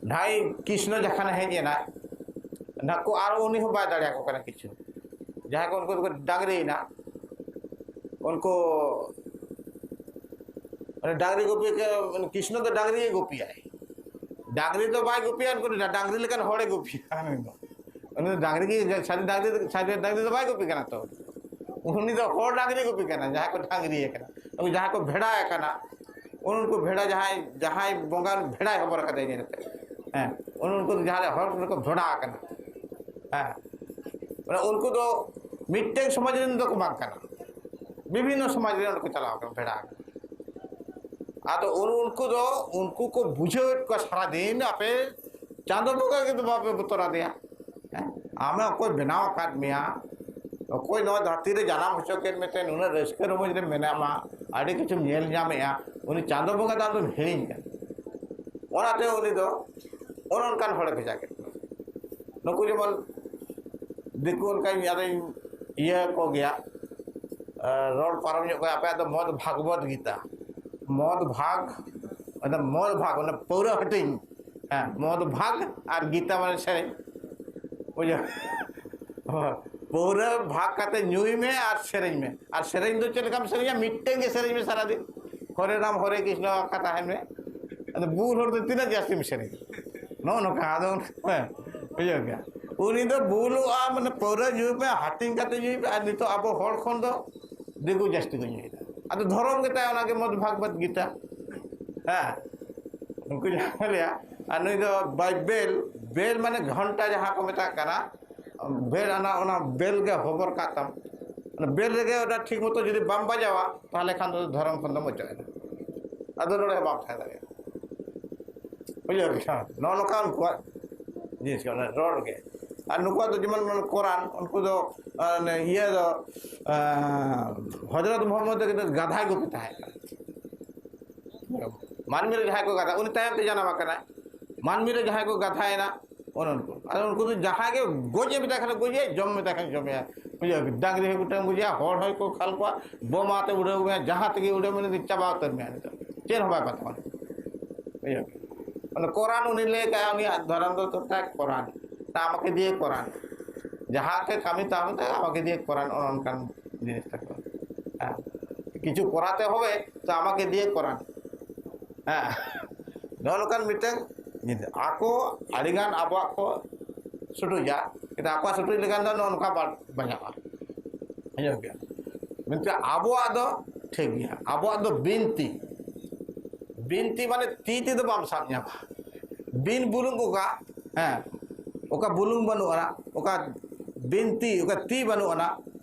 ᱱᱟᱭ ᱠᱨᱤᱥᱱᱚ ᱡᱚᱠᱷᱚᱱᱮ ᱦᱮᱡ ᱮᱱᱟ, ᱱᱟᱠᱩ ᱟᱨ ᱩᱱᱤ ᱦᱚᱸ ᱵᱟᱭ ᱫᱟᱲᱮᱭᱟᱠᱚ ᱠᱟᱱᱟ ᱠᱤᱪᱷᱩ᱾ ᱡᱟᱦᱟᱸᱭ ᱠᱚ ᱩᱱᱠᱩ ᱫᱚᱠᱚ ᱰᱟᱝᱨᱤᱭᱮᱱᱟ, ᱩᱱᱠᱩ ᱢᱟᱱᱮ ᱰᱟᱝᱨᱤ ᱜᱩᱯᱤ ᱠᱚ, ᱠᱨᱤᱥᱱᱚ ᱫᱚ ᱰᱟᱝᱨᱤ ᱜᱮ ᱜᱩᱯᱤᱭᱟᱭ᱾ ᱰᱟᱝᱨᱤ ᱫᱚ ᱵᱟᱭ ᱜᱩᱯᱤᱭᱟ, ᱩᱱᱠᱩ ᱫᱚ ᱰᱟᱝᱨᱤ ᱞᱮᱠᱟᱱ ᱦᱚᱲᱮ ᱜᱩᱯᱤᱭᱟ᱾ ᱩᱱᱤ ᱫᱚ, ᱩᱱᱤ ᱫᱚ ᱰᱟᱝᱨᱤ ᱜᱮ, ᱥᱟᱹᱨᱤ ᱰᱟᱝᱨᱤ, ᱥᱟᱹᱨᱤ ᱰᱟᱝᱨᱤ ᱫᱚ ᱵᱟᱭ ᱜᱩᱯᱤ ᱠᱟᱱᱟ ᱛᱚ᱾ ᱩᱱᱤ ᱫᱚ ᱦᱚᱲ ᱰᱟᱝᱨᱤ ᱜᱩᱯᱤ ᱠᱟᱱᱟ, ᱡᱟᱦᱟᱸᱭ ᱠᱚ ᱰᱟᱝᱨᱤ ᱟᱠᱟᱱᱟ᱾ ᱩᱱᱠᱩ ᱡᱟᱦᱟᱸᱭ ᱠᱚ ᱵᱷᱮᱲᱟ ᱟᱠᱟᱱᱟ, ᱩᱱᱠᱩ ᱵᱷᱮᱲᱟ ᱡᱟᱦᱟᱸᱭ, ᱡᱟᱦᱟᱸᱭ ᱵᱚᱸᱜᱟ ᱵᱷᱮᱲᱟᱭ ᱦᱚᱵᱚᱨ ᱟᱠᱟᱫᱮᱭᱟ ᱧᱮᱞᱛᱮ᱾ ᱦᱮᱸ, ᱩᱱᱠᱩ ᱫᱚ ᱡᱟᱦᱟᱸ ᱨᱮ ᱦᱚᱲ ᱠᱚ ᱵᱷᱮᱲᱟ ᱟᱠᱟᱱᱟ᱾ ᱦᱮᱸ, ᱢᱟᱱᱮ ᱩᱱᱠᱩ ᱫᱚ ᱢᱤᱫᱴᱮᱱ ᱥᱚᱢᱟᱡᱽ ᱨᱮᱱ ᱫᱚᱠᱚ ᱵᱟᱝ ᱠᱟᱱᱟ, ᱵᱤᱵᱷᱤᱱᱱᱚ ᱥᱚᱢᱟᱡᱽ ᱨᱮ ᱚᱸᱰᱮ ᱠᱚ ᱪᱟᱞᱟᱣ ᱟᱠᱟᱱᱟ, ᱵᱷᱮᱲᱟ ᱟᱠᱟᱱᱟ᱾ ᱟᱫᱚ ᱩᱱ-, ᱩᱱᱠᱩ ᱫᱚ, ᱩᱱᱠᱩ ᱠᱚ ᱵᱩᱡᱷᱟᱹᱣᱮᱫ ᱠᱚᱣᱟ ᱥᱟᱨᱟᱫᱤᱱ, ᱟᱯᱮ ᱪᱟᱸᱫᱚ ᱵᱚᱸᱜᱟ ᱜᱮ ᱫᱚ ᱵᱟᱯᱮ ᱵᱚᱛᱚᱨ ᱟᱫᱮᱭᱟ᱾ ᱦᱮᱸ? ᱟᱢᱮ ᱚᱠᱚᱭ ᱵᱮᱱᱟᱣ ᱟᱠᱟᱫ ᱢᱮᱭᱟ, ᱚᱠᱚᱭ ᱱᱚᱣᱟ ᱫᱷᱟᱹᱨᱛᱤ ᱨᱮ ᱡᱟᱱᱟᱢ ᱦᱚᱪᱚ ᱠᱮᱫ ᱢᱮᱛᱮ ᱱᱩᱱᱟᱹᱜ ᱨᱟᱹᱥᱠᱟᱹ ᱨᱚᱢᱚᱡᱽ ᱨᱮ ᱢᱮᱱᱟᱢᱟ, ᱟᱹᱰᱤ ᱠᱤᱪᱷᱩᱢ ᱧᱮᱞ ᱧᱟᱢᱮᱜᱼᱟ, ᱩᱱᱤ ᱪᱟᱸᱫᱚ ᱵᱚᱸᱜᱟ ᱫᱚ ᱟᱢ ᱫᱚᱢ ᱦᱤᱲᱤᱧ ᱠᱟᱱᱟ᱾ ᱚᱱᱟᱛᱮ ᱩᱱᱤ ᱫᱚ ᱚᱱ ᱚᱱᱠᱟᱱ ᱦᱚᱲᱮ ᱵᱷᱮᱡᱟ ᱠᱮᱫ ᱠᱚᱣᱟ᱾ ᱱᱩᱠᱩ ᱡᱮᱢᱚᱱ ᱫᱤᱠᱩ ᱚᱱᱠᱟᱧ ᱟᱫᱚᱧ ᱤᱭᱟᱹ ᱠᱚ ᱜᱮᱭᱟ, ᱮ, ᱨᱚᱲ ᱯᱟᱨᱚᱢ ᱧᱚᱜ ᱠᱚᱣᱟ, ᱟᱯᱮᱭᱟᱜ ᱫᱚ ᱢᱚᱫ ᱵᱷᱟᱜᱽᱵᱚᱛ ᱜᱤᱛᱟ, ᱢᱚᱫ ᱵᱷᱟᱜᱽ, ᱚᱱᱟ ᱢᱚᱫ ᱵᱷᱟᱜᱽ, ᱚᱱᱟ ᱯᱟᱹᱣᱨᱟᱹ ᱦᱟᱹᱴᱤᱧ, ᱦᱮᱸ, ᱢᱚᱫ ᱵᱷᱟᱜᱽ ᱟᱨ ᱜᱤᱛᱟ ᱢᱟᱱᱮ ᱥᱮᱨᱮᱧ, ᱵᱩᱡᱷᱟᱹᱣ? ᱯᱟᱹᱣᱨᱟᱹ ᱵᱷᱟᱜᱽ ᱠᱟᱛᱮ ᱧᱩᱭ ᱢᱮ ᱟᱨ ᱥᱮᱨᱮᱧ ᱢᱮ᱾ ᱟᱨ ᱥᱮᱨᱮᱧ ᱫᱚ ᱪᱮᱫ ᱞᱮᱠᱟᱢ ᱥᱮᱨᱮᱧᱟ? ᱢᱤᱫᱴᱮᱱ ᱜᱮ ᱥᱮᱨᱮᱧ ᱢᱮ ᱥᱟᱨᱟᱫᱤᱱ, ᱦᱚᱨᱮ ᱨᱟᱢ ᱦᱚᱨᱮ ᱠᱨᱤᱥᱱᱚ ᱟᱠᱟ ᱛᱟᱦᱮᱱ ᱢᱮ᱾ ᱟᱫᱚ ᱵᱩᱞ ᱦᱚᱲ ᱫᱚ ᱛᱤᱱᱟᱹᱜ ᱡᱟᱹᱥᱛᱤᱢ ᱥᱮᱨᱮᱧᱟ? ᱱᱚᱜᱼᱚ ᱱᱚᱝᱠᱟ᱾ ᱟᱫᱚ ᱩᱱᱠᱩ, ᱦᱮᱸ, ᱵᱩᱡᱷᱟᱹᱣ ᱠᱮᱜᱼᱟ? ᱩᱱᱤ ᱫᱚ ᱵᱩᱞᱩᱜᱼᱟ, ᱢᱟᱱᱮ ᱯᱟᱹᱣᱨᱟᱹ ᱧᱩᱭ ᱢᱮ, ᱦᱟᱹᱴᱤᱧ ᱠᱟᱛᱮ ᱧᱩᱭ ᱢᱮ᱾ ᱟᱨ ᱱᱤᱛᱚᱜ ᱟᱵᱚ ᱦᱚᱲ ᱠᱷᱚᱱ ᱫᱚ ᱫᱤᱠᱩ ᱡᱟᱹᱥᱛᱤ ᱠᱚ ᱧᱩᱭᱮᱫᱟ᱾ ᱟᱫᱚ ᱫᱷᱚᱨᱚᱢ ᱜᱮᱛᱟᱭ ᱚᱱᱟᱜᱮ ᱢᱚᱫᱽ ᱵᱷᱟᱜᱽᱵᱚᱛ ᱜᱤᱛᱟ᱾ ᱦᱮᱸ, ᱩᱱᱠᱩ ᱡᱟᱦᱟᱸ ᱠᱚ ᱞᱟᱹᱭᱟ᱾ ᱟᱨ ᱱᱩᱭ ᱫᱚ ᱵᱟᱭᱵᱮᱞ, ᱵᱮᱞ ᱢᱟᱱᱮ ᱜᱷᱚᱱᱴᱟ ᱡᱟᱦᱟᱸ ᱠᱚ ᱢᱮᱛᱟᱜ ᱠᱟᱱᱟ, ᱵᱮᱞ ᱚᱱᱟ, ᱚᱱᱟ ᱵᱮᱞ ᱜᱮ ᱦᱚᱵᱚᱨ ᱠᱟᱜ ᱛᱟᱢ᱾ ᱚᱱᱟ ᱵᱮᱞ ᱨᱮᱜᱮ ᱚᱱᱟ ᱴᱷᱤᱠ ᱢᱚᱛᱚ ᱡᱩᱫᱤ ᱵᱟᱢ ᱵᱟᱡᱟᱣᱟ, ᱛᱟᱦᱚᱞᱮ ᱠᱷᱟᱱ ᱫᱚ ᱫᱷᱚᱨᱚᱢ ᱠᱷᱚᱱ ᱫᱚᱢ ᱚᱪᱚᱜ ᱮᱱᱟ᱾ ᱟᱫᱚ ᱱᱚᱰᱮ ᱦᱚᱸ ᱵᱟᱢ ᱛᱟᱦᱮᱸ ᱫᱟᱲᱮᱭᱟᱜᱼᱟ᱾ ᱵᱩᱡᱷᱟᱹᱣ ᱠᱮᱫᱟ? ᱱᱚᱜᱼᱚ ᱱᱚᱝᱠᱟ ᱩᱱᱠᱩᱣᱟᱜ ᱡᱤᱱᱤᱥ ᱠᱟᱱᱟ, ᱨᱚᱲ ᱜᱮ᱾ ᱟᱨ ᱱᱩᱠᱩᱣᱟᱜ ᱫᱚ ᱡᱮᱢᱚᱱ ᱢᱟᱱᱮ ᱠᱳᱨᱟᱱ, ᱩᱱᱠᱩ ᱫᱚ, ᱟᱨ ᱚᱱᱮ ᱤᱭᱟᱹ ᱫᱚ, ᱟᱸ, ᱦᱚᱡᱨᱚᱛ ᱢᱩᱦᱟᱢᱢᱚᱫ ᱫᱚ ᱠᱤᱱᱛᱩ ᱜᱟᱫᱷᱟ ᱜᱮᱠᱚ ᱛᱟᱦᱮᱸ ᱠᱟᱱᱟ᱾ ᱢᱟᱹᱱᱢᱤ ᱨᱮ ᱡᱟᱦᱟᱸᱭ ᱠᱚ ᱜᱟᱫᱷᱟ, ᱩᱱᱤ ᱛᱟᱭᱚᱢ ᱛᱮ ᱡᱟᱱᱟᱢ ᱟᱠᱟᱱᱟᱭ᱾ ᱢᱟᱹᱱᱢᱤ ᱨᱮ ᱡᱟᱦᱟᱸᱭ ᱠᱚ ᱜᱟᱫᱷᱟᱭᱮᱱᱟ, ᱚᱱᱮ ᱩᱱᱠᱩ᱾ ᱟᱫᱚ ᱩᱱᱠᱩ ᱫᱚ ᱡᱟᱦᱟᱸᱭ ᱜᱮ ᱜᱚᱡ ᱮ ᱢᱮᱛᱟᱭ ᱠᱷᱟᱱ ᱜᱚᱡᱮ, ᱡᱚᱢ ᱢᱮᱛᱟᱭ ᱠᱷᱟᱱ ᱡᱚᱢᱮᱭᱟ᱾ ᱵᱩᱡᱷᱟᱹᱣ ᱠᱮᱫ? ᱰᱟᱝᱨᱤ ᱦᱚᱸ ᱠᱩᱴᱟᱹᱢ ᱜᱚᱡᱮᱭᱟ, ᱦᱚᱲ ᱦᱚᱸᱭ ᱠᱚ ᱠᱷᱟᱞ ᱠᱚᱣᱟ, ᱵᱳᱢᱟ ᱛᱮ ᱩᱰᱟᱹᱣ ᱢᱮᱭᱟ, ᱡᱟᱦᱟᱸ ᱛᱮᱜᱮ ᱩᱰᱟᱹᱣ ᱢᱮ, ᱩᱱᱤ ᱫᱚ ᱪᱟᱵᱟ ᱩᱛᱟᱹᱨ ᱢᱮᱭᱟ ᱱᱤᱛᱚᱜ᱾ ᱪᱮᱫ ᱦᱚᱸ ᱵᱟᱭ ᱠᱟᱛᱷᱟ᱾ ᱵᱩᱡᱷᱟᱹᱣ ᱠᱮᱫ? ᱚᱱᱟ ᱠᱚᱨᱟᱱ ᱩᱱᱤ ᱞᱟᱹᱭ ᱠᱟᱜᱼᱟ, ᱩᱱᱤᱭᱟᱜ ᱫᱷᱚᱨᱚᱢ ᱫᱚ ᱛᱚᱛᱷᱟ ᱠᱚᱨᱟᱱ᱾ ᱛᱟᱢᱟᱠᱮ ᱫᱤᱭᱮ ᱠᱚᱨᱟᱱ᱾ ᱡᱟᱦᱟᱸ ᱜᱮ ᱠᱟᱹᱢᱤ ᱛᱟᱢ ᱛᱮ ᱟᱢᱟᱠᱮ ᱫᱤᱭᱮ ᱠᱚᱨᱟᱱ, ᱚᱱᱮ ᱚᱱᱠᱟᱱ ᱡᱤᱱᱤᱥ ᱛᱟᱠᱚ᱾ ᱦᱮᱸ᱾ ᱠᱤᱪᱷᱩ ᱠᱚᱨᱟᱛᱮ ᱦᱚᱵᱮ, ᱛᱚ ᱟᱢᱟᱠᱮ ᱫᱤᱭᱮ ᱠᱚᱨᱟᱱ᱾ ᱦᱮᱸ᱾ ᱱᱚᱜᱼᱚ ᱱᱚᱝᱠᱟᱱ ᱢᱤᱫᱴᱟᱝ ᱡᱤᱱᱤᱥ᱾ ᱟᱠᱚ ᱟᱹᱰᱤᱜᱟᱱ ᱟᱵᱚᱣᱟᱜ ᱠᱚ ᱥᱩᱴᱩᱡᱟ, ᱠᱤᱱᱛᱩ ᱟᱠᱚᱣᱟᱜ ᱥᱩᱴᱩᱡ ᱞᱮᱠᱟᱱ ᱫᱚ ᱱᱚᱜᱼᱚ ᱱᱚᱝᱠᱟ ᱵᱟ-, ᱵᱟᱧᱟᱜᱼᱟ᱾ ᱵᱩᱡᱷᱟᱹᱣ ᱠᱮᱜᱼᱟ? ᱢᱮᱱᱠᱷᱟᱱ ᱟᱵᱚᱣᱟᱜ ᱫᱚ ᱴᱷᱤᱠ ᱜᱮᱭᱟ᱾ ᱟᱵᱚᱣᱟᱜ ᱫᱚ ᱵᱤᱱᱛᱤ᱾ ᱵᱤᱱᱛᱤ ᱢᱟᱱᱮ ᱛᱤ ᱛᱮᱫᱚ ᱵᱟᱢ ᱥᱟᱵ ᱧᱟᱢᱟ᱾ ᱵᱤᱱ ᱵᱩᱞᱩᱝ ᱚᱠᱟ, ᱦᱮᱸ, ᱚᱠᱟ ᱵᱩᱞᱩᱝ ᱵᱟᱹᱱᱩᱜ ᱟᱱᱟ, ᱚᱠᱟ ᱵᱤᱱᱛᱤ, ᱚᱠᱟ ᱛᱤ ᱵᱟᱹᱱᱩᱜ ᱟᱱᱟ,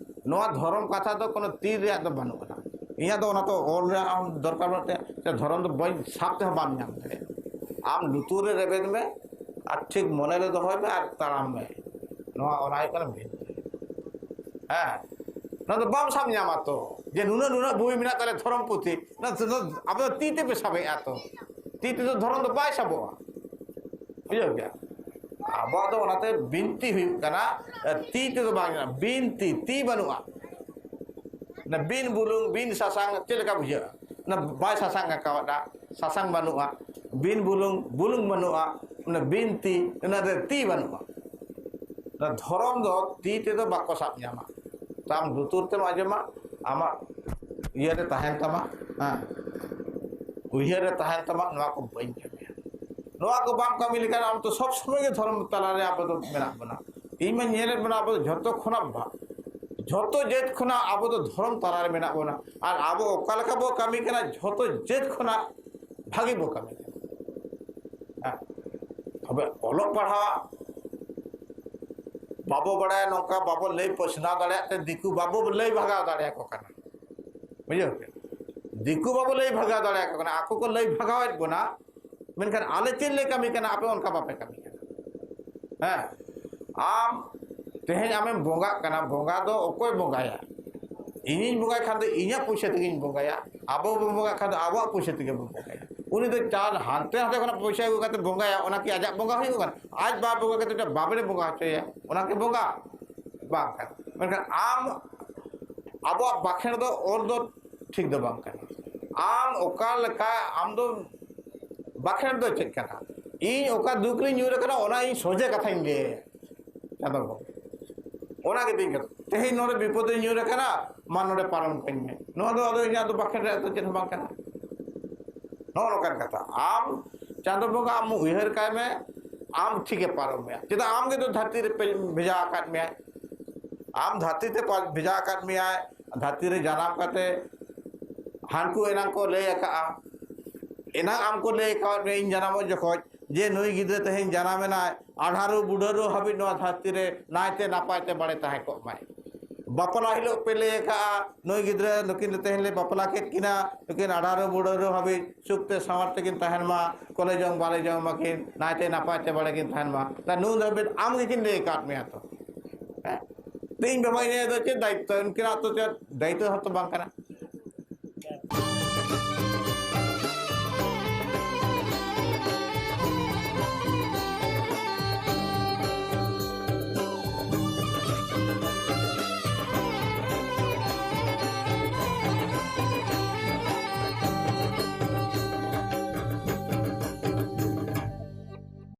ᱱᱚᱣᱟ ᱫᱷᱚᱨᱚᱢ ᱠᱟᱛᱷᱟ ᱫᱚ ᱠᱳᱱᱳ ᱛᱤ ᱨᱮᱭᱟᱜ ᱫᱚ ᱵᱟᱹᱱᱩᱜ ᱟᱱᱟ᱾ ᱤᱧᱟᱹᱜ ᱫᱚ ᱚᱱᱟ ᱛᱚ ᱚᱞ ᱨᱮᱭᱟᱜ ᱟᱢ ᱫᱚᱨᱠᱟᱨ ᱵᱟᱹᱱᱩᱜ ᱛᱟᱭᱟ, ᱥᱮ ᱫᱷᱚᱨᱚᱢ ᱫᱚ ᱵᱟᱹᱧ ᱥᱟᱵ ᱛᱮᱦᱚᱸ ᱵᱟᱢ ᱧᱟᱢ ᱫᱟᱲᱮᱭᱟᱜᱼᱟ᱾ ᱟᱢ ᱞᱩᱛᱩᱨ ᱨᱮ ᱨᱮᱵᱮᱫ ᱢᱮ ᱟᱨ ᱴᱷᱤᱠ ᱢᱚᱱᱮ ᱨᱮ ᱫᱚᱦᱚᱭ ᱢᱮ ᱟᱨ ᱛᱟᱲᱟᱢ ᱢᱮ᱾ ᱱᱚᱣᱟ ᱚᱱᱟ ᱦᱩᱭᱩᱜ ᱠᱟᱱᱟ ᱵᱤᱱᱛᱤ᱾ ᱦᱮᱸ, ᱱᱚᱣᱟ ᱫᱚ ᱵᱟᱢ ᱥᱟᱵ ᱧᱟᱢᱟ ᱛᱚ, ᱡᱮ ᱱᱩᱱᱟᱹᱜ ᱱᱩᱱᱟᱹᱜ ᱵᱳᱭ ᱢᱮᱱᱟᱜ ᱛᱟᱞᱮ ᱫᱷᱚᱨᱚᱢ ᱯᱩᱛᱷᱤ, ᱱᱚᱣᱟ ᱫᱚ ᱟᱵᱚ ᱫᱚ ᱛᱤ ᱛᱮᱯᱮ ᱥᱟᱵᱮᱜᱼᱟ ᱛᱚ, ᱛᱤ ᱛᱮᱫᱚ ᱫᱷᱚᱨᱚᱢ ᱫᱚ ᱵᱟᱭ ᱥᱟᱵᱚᱜᱼᱟ᱾ ᱵᱩᱡᱷᱟᱹᱣ ᱠᱮᱜᱼᱟ? ᱟᱵᱚᱣᱟᱜ ᱫᱚ ᱚᱱᱟᱛᱮ ᱵᱤᱱᱛᱤ ᱦᱩᱭᱩᱜ ᱠᱟᱱᱟ, ᱛᱤ ᱛᱮᱫᱚ ᱵᱟᱝ ᱧᱟᱢᱚᱜᱼᱟ᱾ ᱵᱤᱱᱛᱤ, ᱛᱤ ᱵᱟᱹᱱᱩᱜᱼᱟ᱾ ᱚᱱᱟ ᱵᱤᱱ ᱵᱩᱞᱩᱝ, ᱵᱤᱱ ᱥᱟᱥᱟᱝ ᱪᱮᱫ ᱞᱮᱠᱟ ᱵᱩᱡᱷᱟᱹᱜᱼᱟ? ᱚᱱᱟ ᱵᱟᱭ ᱥᱟᱥᱟᱝ ᱟᱠᱟᱣᱟᱫᱟ, ᱥᱟᱥᱟᱝ ᱵᱟᱹᱱᱩᱜᱼᱟ᱾ ᱵᱤᱱ ᱵᱩᱞᱩᱝ, ᱵᱩᱞᱩᱝ ᱵᱟᱹᱱᱩᱜᱼᱟ᱾ ᱚᱱᱟ ᱵᱤᱱᱛᱤ, ᱚᱱᱟ ᱨᱮ ᱛᱤ ᱵᱟᱹᱱᱩᱜᱼᱟ᱾ ᱚᱱᱟ ᱫᱷᱚᱨᱚᱢ ᱫᱚ ᱛᱤ ᱛᱮᱫᱚ ᱵᱟᱠᱚ ᱥᱟᱵ ᱧᱟᱢᱟ᱾ ᱛᱟᱢ ᱞᱩᱛᱩᱨ ᱛᱮᱢ ᱟᱸᱡᱚᱢᱟ, ᱟᱢᱟᱜ ᱤᱭᱟᱹ ᱨᱮ ᱛᱟᱦᱮᱱ ᱛᱟᱢᱟ, ᱦᱮᱸ, ᱩᱭᱦᱟᱹᱨ ᱨᱮ ᱛᱟᱦᱮᱱ ᱛᱟᱢᱟ, ᱱᱚᱣᱟ ᱠᱚ ᱵᱟᱹᱧ ᱠᱟᱹᱢᱤᱭᱟ᱾ ᱱᱚᱣᱟ ᱠᱚ ᱵᱟᱢ ᱠᱟᱹᱢᱤ ᱞᱮᱠᱷᱟᱱ ᱟᱢ ᱫᱚ ᱥᱚᱵᱽ ᱥᱚᱢᱚᱭ ᱜᱮ ᱫᱷᱚᱨᱚᱢ ᱛᱟᱞᱟᱨᱮ ᱟᱵᱚ ᱫᱚ ᱢᱮᱱᱟᱜ ᱵᱚᱱᱟ᱾ ᱤᱧ ᱢᱟ ᱧᱮᱞᱮᱫ ᱵᱚᱱᱟ, ᱟᱵᱚ ᱫᱚ ᱡᱷᱚᱛᱚ ᱠᱷᱚᱱᱟᱜ ᱵᱷᱟ-, ᱡᱷᱚᱛᱚ ᱡᱟᱹᱛ ᱠᱷᱚᱱᱟᱜ ᱟᱵᱚ ᱫᱚ ᱫᱷᱚᱨᱚᱢ ᱛᱟᱞᱟᱨᱮ ᱢᱮᱱᱟᱜ ᱵᱚᱱᱟ᱾ ᱟᱨ ᱟᱵᱚ ᱚᱠᱟ ᱞᱮᱠᱟ ᱵᱚ ᱠᱟᱹᱢᱤ ᱠᱟᱱᱟ, ᱡᱷᱚᱛᱚ ᱡᱟᱹᱛ ᱠᱷᱚᱱᱟᱜ ᱵᱷᱟᱹᱜᱤ ᱵᱚ ᱠᱟᱹᱢᱤ ᱠᱟᱱᱟ᱾ ᱦᱮᱸ, ᱛᱚᱵᱮ ᱚᱞᱚᱜ ᱯᱟᱲᱦᱟᱣ ᱵᱟᱵᱚ ᱵᱟᱲᱟᱭᱟ, ᱱᱚᱝᱠᱟ ᱵᱟᱵᱚ ᱞᱟᱹᱭ ᱯᱟᱥᱱᱟᱣ ᱫᱟᱲᱮᱭᱟᱜ ᱛᱮ ᱫᱤᱠᱩ ᱵᱟᱵᱚ ᱞᱟᱹᱭ ᱵᱷᱟᱜᱟᱣ ᱫᱟᱲᱮᱭᱟᱠᱚ ᱠᱟᱱᱟ᱾ ᱵᱩᱡᱷᱟᱹᱣ ᱯᱮ, ᱫᱤᱠᱩ ᱵᱟᱵᱚ ᱞᱟᱹᱭ ᱵᱷᱟᱜᱟᱣ ᱫᱟᱲᱮᱭᱟᱠᱚ ᱠᱟᱱᱟ, ᱟᱠᱚ ᱠᱚ ᱞᱟᱹᱭ ᱵᱷᱟᱜᱟᱣᱮᱫ ᱵᱚᱱᱟ᱾ ᱢᱮᱱᱠᱷᱟᱱ ᱟᱞᱮ ᱪᱮᱫ ᱞᱮ ᱠᱟᱹᱢᱤ ᱠᱟᱱᱟ, ᱟᱯᱮ ᱚᱱᱠᱟ ᱵᱟᱯᱮ ᱠᱟᱹᱢᱤ ᱠᱟᱱᱟ᱾ ᱦᱮᱸ, ᱟᱢ ᱛᱮᱦᱮᱧ ᱟᱢᱮᱢ ᱵᱚᱸᱜᱟᱜ ᱠᱟᱱᱟ, ᱵᱚᱸᱜᱟ ᱫᱚ ᱚᱠᱚᱭ ᱵᱚᱸᱜᱟᱭᱟ? ᱤᱧᱤᱧ ᱵᱚᱸᱜᱟᱭ ᱠᱷᱟᱱ ᱫᱚ ᱤᱧᱟᱹᱜ ᱯᱚᱭᱥᱟ ᱛᱮᱜᱮᱧ ᱵᱚᱸᱜᱟᱭᱟ, ᱟᱵᱚ ᱵᱚᱱ ᱵᱚᱸᱜᱟᱜ ᱠᱷᱟᱱ ᱫᱚ ᱟᱵᱚᱣᱟᱜ ᱯᱚᱭᱥᱟ ᱛᱮᱜᱮ ᱵᱚᱱ ᱵᱚᱸᱜᱟᱭᱟ᱾ ᱩᱱᱤ ᱫᱚ ᱪᱟᱨ ᱦᱟᱱᱛᱮ ᱱᱟᱛᱮ ᱠᱷᱚᱱᱟᱜ ᱯᱚᱭᱥᱟ ᱟᱹᱜᱩ ᱠᱟᱛᱮ ᱵᱚᱸᱜᱟᱭᱟ, ᱚᱱᱟ ᱠᱤ ᱟᱡᱟᱜ ᱵᱚᱸᱜᱟ ᱦᱩᱭᱩᱜ ᱠᱟᱱᱟ? ᱟᱡ ᱵᱟᱭ ᱵᱚᱸᱜᱟ ᱠᱟᱛᱮ ᱢᱤᱫᱴᱟᱝ ᱵᱟᱵᱮᱱᱮ ᱵᱚᱸᱜᱟ ᱦᱚᱪᱚᱭᱟ, ᱚᱱᱟ ᱠᱤ ᱵᱚᱸᱜᱟ? ᱵᱟᱝ ᱠᱟᱱᱟ᱾ ᱢᱮᱱᱠᱷᱟᱱ ᱟᱢ, ᱟᱵᱚᱣᱟᱜ ᱵᱟᱠᱷᱮᱬ ᱫᱚ ᱚᱞ ᱫᱚ ᱴᱷᱤᱠ ᱫᱚ ᱵᱟᱝ ᱠᱟᱱᱟ᱾ ᱟᱢ ᱚᱠᱟ ᱞᱮᱠᱟ, ᱟᱢ ᱫᱚ ᱵᱟᱠᱷᱮᱬ ᱫᱚ ᱪᱮᱫ ᱠᱟᱱᱟ? ᱤᱧ ᱚᱠᱟ ᱫᱩᱠ ᱨᱤᱧ ᱧᱩᱨ ᱟᱠᱟᱱᱟ, ᱚᱱᱟ ᱤᱧ ᱥᱚᱡᱷᱮ ᱠᱟᱛᱷᱟᱧ ᱞᱟᱹᱭᱟ ᱪᱟᱸᱫᱚ ᱵᱟᱹᱵᱩ᱾ ᱚᱱᱟ ᱜᱮ ᱛᱤᱧ ᱠᱟᱛᱷᱟ᱾ ᱛᱮᱦᱮᱧ ᱱᱚᱰᱮ ᱵᱤᱯᱚᱫ ᱨᱤᱧ ᱧᱩᱨ ᱟᱠᱟᱱᱟ, ᱢᱟ ᱱᱚᱰᱮ ᱯᱟᱨᱚᱢ ᱠᱟᱹᱧ ᱢᱮ᱾ ᱱᱚᱣᱟ ᱫᱚ ᱟᱫᱚ ᱤᱧᱟᱹᱜ ᱫᱚ ᱵᱟᱠᱷᱮᱬ ᱨᱮᱭᱟᱜ ᱫᱚ ᱪᱮᱫ ᱦᱚᱸ ᱵᱟᱝ ᱠᱟᱱᱟ᱾ ᱱᱚᱜᱼᱚ ᱱᱚᱝᱠᱟᱱ ᱠᱟᱛᱷᱟ᱾ ᱟᱢ ᱪᱟᱸᱫᱚ ᱵᱚᱸᱜᱟ ᱟᱢ ᱩᱭᱦᱟᱹᱨ ᱠᱟᱭ ᱢᱮ, ᱟᱢ ᱴᱷᱤᱠᱮ ᱯᱟᱨᱚᱢ ᱢᱮᱭᱟ᱾ ᱪᱮᱫᱟᱜ ᱟᱢ ᱜᱮ ᱫᱚ ᱫᱷᱟᱹᱨᱛᱤ ᱨᱮ ᱯᱮ-, ᱵᱷᱮᱡᱟ ᱟᱠᱟᱫ ᱢᱮᱭᱟᱭ᱾ ᱟᱢ ᱫᱷᱟᱹᱨᱛᱤ ᱛᱮ ᱯᱟ-, ᱵᱷᱮᱡᱟ ᱟᱠᱟᱫ ᱢᱮᱭᱟᱭ, ᱫᱷᱟᱹᱨᱛᱤ ᱨᱮ ᱡᱟᱱᱟᱢ ᱠᱟᱛᱮ ᱦᱟᱱᱠᱩ ᱮᱱᱟᱝ ᱠᱚ ᱞᱟᱹᱭ ᱟᱠᱟᱫᱼᱟ, ᱮᱱᱟᱝ ᱟᱢ ᱠᱚ ᱞᱟᱹᱭ ᱟᱠᱟᱫ ᱢᱮᱭᱟ ᱤᱧ ᱡᱟᱱᱟᱢᱚᱜ ᱡᱚᱠᱷᱚᱡ, ᱡᱮ ᱱᱩᱭ ᱜᱤᱫᱽᱨᱟᱹ ᱛᱮᱦᱮᱧ ᱡᱟᱱᱟᱢ ᱮᱱᱟᱭ, ᱟᱰᱷᱟᱨᱚ ᱵᱩᱰᱷᱟᱹᱨᱚ ᱦᱟᱹᱵᱤᱡ ᱱᱚᱣᱟ ᱫᱷᱟᱹᱨᱛᱤ ᱨᱮ ᱱᱟᱭᱛᱮ ᱱᱟᱯᱟᱭ ᱛᱮ ᱵᱟᱲᱮ ᱛᱟᱦᱮᱸ ᱠᱚᱜ ᱢᱟᱭ᱾ ᱵᱟᱯᱞᱟ ᱦᱤᱞᱳᱜ ᱯᱮ ᱞᱟᱹᱭ ᱟᱠᱟᱫᱼᱟ, ᱱᱩᱭ ᱜᱤᱫᱽᱨᱟᱹ ᱱᱩᱠᱤᱱ ᱫᱚ ᱛᱮᱦᱮᱧ ᱞᱮ ᱵᱟᱯᱞᱟ ᱠᱮᱫ ᱠᱤᱱᱟ, ᱱᱩᱠᱤᱱ ᱟᱰᱷᱟᱨᱚ ᱵᱩᱰᱷᱟᱹᱨᱚ ᱦᱟᱹᱵᱤᱡ ᱥᱩᱠ ᱛᱮ ᱥᱟᱶᱟᱨ ᱛᱮᱠᱤᱱ ᱛᱟᱦᱮᱱ ᱢᱟ, ᱠᱚᱞᱮ ᱡᱚᱝ ᱵᱟᱞᱮ ᱡᱚᱝ ᱢᱟᱠᱤᱱ, ᱱᱟᱭᱛᱮ ᱱᱟᱯᱟᱭ ᱛᱮ ᱵᱟᱲᱮ ᱠᱤᱱ ᱛᱟᱦᱮᱱ ᱢᱟ᱾ ᱛᱟ ᱱᱩᱱ ᱫᱷᱟᱹᱵᱤᱡ ᱟᱢ ᱜᱮᱠᱤᱱ ᱞᱟᱹᱭ ᱟᱠᱟᱫ ᱢᱮᱭᱟ ᱛᱚ᱾ ᱦᱮᱸ? ᱛᱮᱦᱮᱧ ᱵᱟᱵᱟ ᱤᱧ ᱫᱚ ᱪᱮᱫ ᱫᱟᱭᱤᱛᱛᱚ? ᱩᱱᱠᱤᱱᱟᱜ ᱛᱚ ᱪᱮᱫ ᱫᱟᱭᱤᱛᱛᱚ ᱦᱚᱸᱛᱚ ᱵᱟᱝ ᱠᱟᱱᱟ᱾